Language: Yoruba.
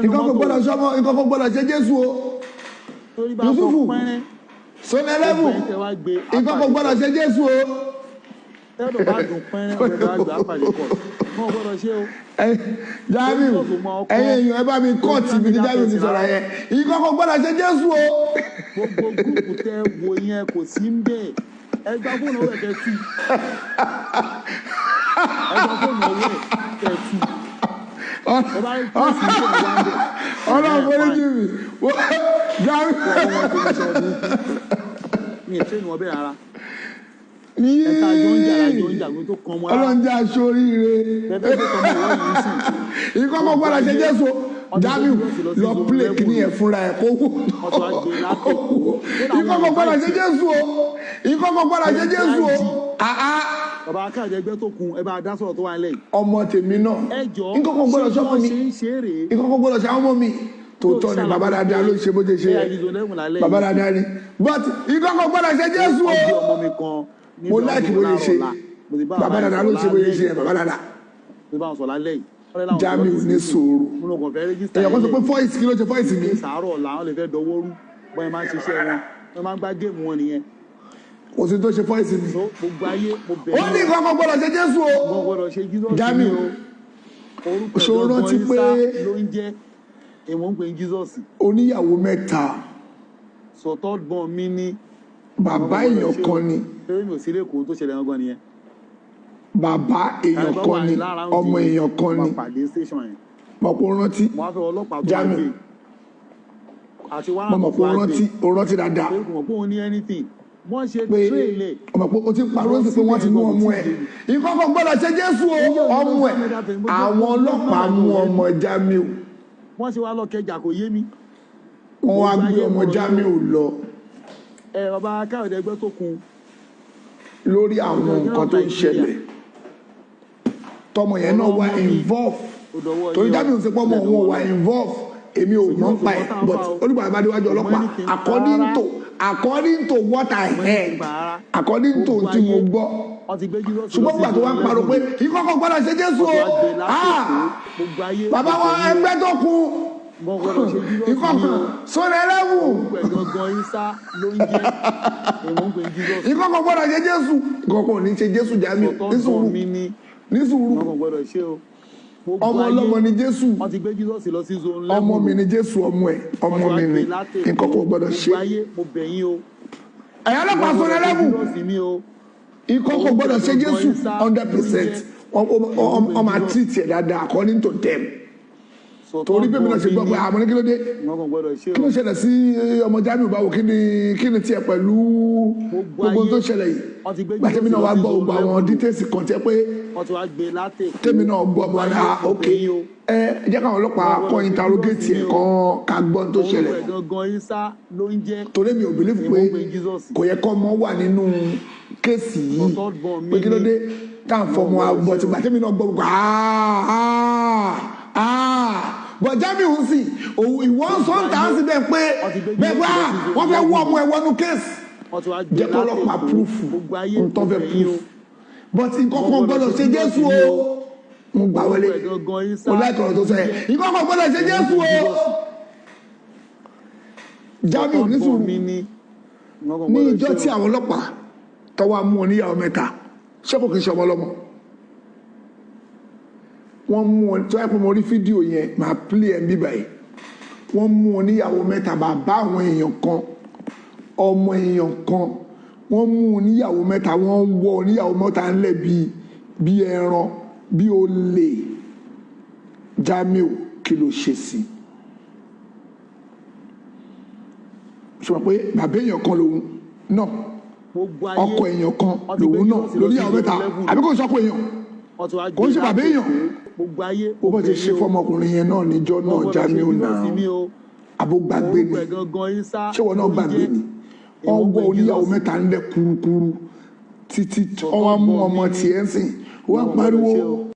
Nínú Nǹkan kò mọ́tò. gbọ́dọ̀ sọmọ, nǹkan kò gbọ́dọ̀ ṣe Jésù o. Torí bá Yusufu. fọ pẹ́rẹ́. Zone 11. Gbogbo ẹ̀yin tẹ́ wá gbé Nǹkan kò gbọ́dọ̀ ṣe Jésù o. Tẹ́lọ̀ bá dùn pẹ́rẹ́, ọ̀gbẹ́ wá gbé apàdé kọ̀. Wọ́n gbọ́dọ̀ ṣe o. Jamiu, ẹ̀yin èèyàn, ẹ bá mi kọ́ọ̀tì mi ní Jamiu ti sọ̀rọ̀ yẹn. Nǹkan kò gbọ́dọ̀ ṣe Jésù o. Gbogbo group tẹ́ wo yẹn, kò sí ń bẹ̀. Ẹ gba fóònù ọwọ́ ẹ̀ kẹ́ tú. Ẹ gba fóònù ọwọ́ ẹ̀ kẹ́ tú. Ẹ bá rí trace fóònù wa ń bẹ̀. Ọlọ́run forí jì mí, Jamiu. Ọwọ́ wọn tó ń sọ burúkú. Mi ì train wọn bẹ́ẹ̀ rárá. Ẹ̀ka àjọ ń jà, àjọ ń jà, gbogbo tó kan ọmọ rárá. Ọlọ́run jẹ́ aṣọ oríire. Bẹ́ẹ̀ bẹ́ẹ̀ tó kan ọmọ ìwọ yìí sìn. Nǹkan kò gbọ́dọ̀ ṣe Jésù o. Jamiu, lọ play kìíní yẹn fúnra ẹ̀ kó wò. Wọ́n tún wá gbé látẹ̀kọ́. Nǹkan kò gbọ́dọ̀ ṣe Jésù o. Nǹkan kò gbọ́dọ̀ ṣe Jésù o. Àá. Bàbá Káyọ̀dé ẹgbẹ́ tó kun, ẹ bá dá sọ̀rọ̀ tó wà nílẹ̀ yìí. Ọmọ tèmi náà. Ẹ jọ, Nǹkan kò gbọ́dọ̀ ṣé sọ́mọ wọ́n mi. ṣe ń ṣe é rèé? Nǹkan kò gbọ́dọ̀ ṣe àwọn ọmọ mi. Tòótọ́ ni, bàbá dáadáa ló ṣe bó ṣe ṣe Ẹ yẹ. àdìsọ lẹ́wọ̀n lálẹ́ Bàbá yìí. dáadáa ni, but nǹkan kò gbọ́dọ̀ ṣe Jésù o. Ọgbẹ́ ọmọ mi kan Mo níbi láìkí ọdún bó ṣe ṣe. láàárọ̀ ọ̀la. Mo ti bá Bàbá bàbá dáadáa ló ṣe bó ṣe ṣe yẹ, bàbá dáadáa. Mo ti bá wọn sọ̀rọ̀ lálẹ́ yìí. Wọ́n lé láwọn Jamiu sọ̀rọ̀ ní sí. sùúrù. Mo lọ kàn fẹ́ register. Èèyàn kan sọ pé voice, kí ló ṣe voice mi? Sàárọ̀ ọ̀la, wọ́n lè fẹ́ dọwọ́ rú. Bọ́n ẹ máa ń ṣiṣẹ́ wọn. Wọ́n máa ń gbá game wọn nìyẹn. Kò sí tó ṣe voice mi. So gbogbo ayé, mo bẹ̀ Ó ní nǹkan kan gbọ́dọ̀ ṣe Jésù o. Wọ́n gbọ́dọ̀ ṣe Jesus Jamiu, ní o. Orúkọ ṣó ẹ̀dọ́gbọ̀n rántí Isa ló ń jẹ́. Èmo ń pè ní Jesus. Oníyàwó mẹ́ta. So third born mi ní. Bàbá èèyàn kan ni. Eré mi ò sí lẹ́kọ̀ọ́, tó ṣẹlẹ̀ gangan nìyẹn. Bàbá èèyàn kan ni, ọmọ èèyàn kan ni. Mo pàdé station yẹn. Mọ̀ pé ó rántí. Mo wá fẹ́ ọlọ́pàá tó wá Jamiu. gbé. Àti Mo wàrà mọ̀ tó pé ó wá gbé. rántí, ó rántí dáadáa. Pé kò mọ̀ pé òun ní anything. Wọ́n ṣe Pé trail ẹ̀. ọmọ pé o ti parọ́ sí pé wọ́n ti mú ọmọ ẹ̀. Nǹkan kan gbọ́dọ̀ ṣe Jésù o. Ọmọ ẹ̀, àwọn ọlọ́pàá mú ọmọ Jamiu. Wọ́n ṣe wá lọ kẹjà, kò yé mi. Wọ́n wá gbé ọmọ Jamiu lọ. Ẹ bàbá Káyọ̀dé ẹgbẹ́ tó kun. Lórí àwọn nǹkan tó ń ṣẹlẹ̀, tọmọ yẹn náà wà involve, torí Jamiu ṣe pọ́ mọ́ òun wà involve. Èmi ò mọ̀ ń pa ẹ̀, but olùgbà bá déwájú ọlọ́pàá, according to what I heard, according to tí mo gbọ́. Wọ́n ti gbé Jesus lọ Ṣùgbọ́n gbà tó wá ń parọ́ pé ìkọ́kọ̀ gbọ́dọ̀ ṣe Jésù o. Ah, Gbogbo ayé. Bàbá wa ẹgbẹ́ tó kun, Wọ́n gbọ́dọ̀ ṣe Jesus ní ìkọ́kọ̀ o. sórí ẹlẹ́wù. Orúkọ ẹ̀ gangan Isa ló ń jẹ́. Èmo ń pè ní Jesus. Ìkọ́kọ̀ gbọ́dọ̀ ṣe Jésù. Ìkọ́kọ̀ ò ní ṣe Jésù, Jamiu, ní Third sùúrù. born mi ní. Ní sùúrù. Wọ́n kàn gbọ́dọ̀ ṣe o. Gbogbo Ọmọ ayé, ọlọ́mọ ni Jésù. wọ́n ti gbé Jesus lọ sí zone Ọmọ mi ni Jésù, ọmọ ẹ̀, ọmọ mi ni. Ìkọ́kọ̀ gbọ́dọ̀ ṣe. Gbogbo ayé, mo bẹ̀ yín o. Ẹ̀yà ọlọ́pàá sórí ẹlẹ́wù, Jesus ní o. ìkọ́kọ̀ gbọ́dọ̀ ṣe Jésù 100%. Wọ́n máa treat ẹ̀ dáadáa according to them, torí pé mi náà ṣe gbọ́ pé àmọ́ ní kí ló dé, Wọ́n kàn gbọ́dọ̀ ṣe kí ló o. ṣẹlẹ̀ sí ọmọ Jamiu? Báwo? Kí ni tiẹ̀ pẹ̀lú gbogbo tó ṣẹlẹ̀ yìí? Wọ́n ti gbé Gbàtẹ́mi náà wá gbọ́ gbogbo àwọn details kan tiẹ̀ pé Wọ́n ti wá gbé látẹ̀kọ́. tèmi náà gbọ́ ọmọ náà, ok, ẹ jẹ́ káwọn ọlọ́pàá kọ́ interrogate ẹ̀ kan, ká gbọ́ tó ṣẹlẹ̀. Orúkọ ẹ̀ gangan Isa ló ń jẹ́. Torí mi ò believe pé kò yẹ kọ́ ọmọ wà nínú case yìí, pé kí ló dé tá à ń fọmọ àbọ̀ tí gbàtẹ́mi náà gbọ́ gbọ́. But Jamiu ń sìn òun, ìwọ ń sọ ń tà á sí bẹ́ẹ̀ pé bẹ́ẹ̀ pé wọ́n fẹ́ wọ́ ọmọ ẹ̀ wọnú case. Wọ́n ti wá gbé Jẹ́ kọ́ ọlọ́pàá látẹ̀kọ́. proof Gbogbo ayé, ń tọ́ fẹ́ mo bẹ̀ yín o. proof, but nǹkan kan gbọ́dọ̀ ṣe Jésù o. Mo gbà wọlé. Orúkọ ẹ̀ gangan Isa. Mo láìka ọ̀rọ̀ tó sọ yẹn. Nǹkan kan gbọ́dọ̀ ṣe Jésù o. Jamiu, ní sùúrù. Mi ní. Wọ́n kàn Ní gbọ́dọ̀ ìjọ ṣe tí o. àwọn ọlọ́pàá tọwọ́ mú oníyàwó mẹ́ta, ṣé kò kì í ṣe ọmọ ọlọ́mọ wọ́n mú ọ? Tó yẹ pé mo rí fídíò yẹn, màá play ẹ̀ ń bí báyìí. Wọ́n mú oníyàwó mẹ́ta, bàbá àwọn èèyàn kan, ọmọ èèyàn kan. Wọ́n mú oníyàwó mẹ́ta, wọ́n ń wọ oníyàwó mẹ́ta ńlẹ̀ bíi ẹran, bíi olè. Jamiu, kí ló ṣe sí i? Ṣùgbọ́n pé bàbá èèyàn kan lòun náà, Gbogbo ayé, ọkọ èèyàn kan wọ́n ti gbé lòun náà Jesus lọ lórí sí ìyàwó mẹ́ta, level. àbí kò sọ́kọ èèyàn? Wọ́n ti wá Kò ń ṣe gbé bàbá èèyàn. látẹ̀kọ́. Gbogbo ayé, Bó bá ti ṣe fọmọkùnrin yẹn náà níjọ́ náà, wọ́n gbọ́dọ̀ ṣe Jamiu Jesus náà, ní o. àbó gbàgbé ni? Orúkọ ẹ̀ gangan Isa Ṣé wọn náà ló ń gbàgbé jẹ́. ni? Wọ́n wọ oníyàwó mẹ́ta ńlẹ̀ kurukuru títí wọ́n wá mú ọmọ tiẹ̀ ń sìn, wọ́n pariwo.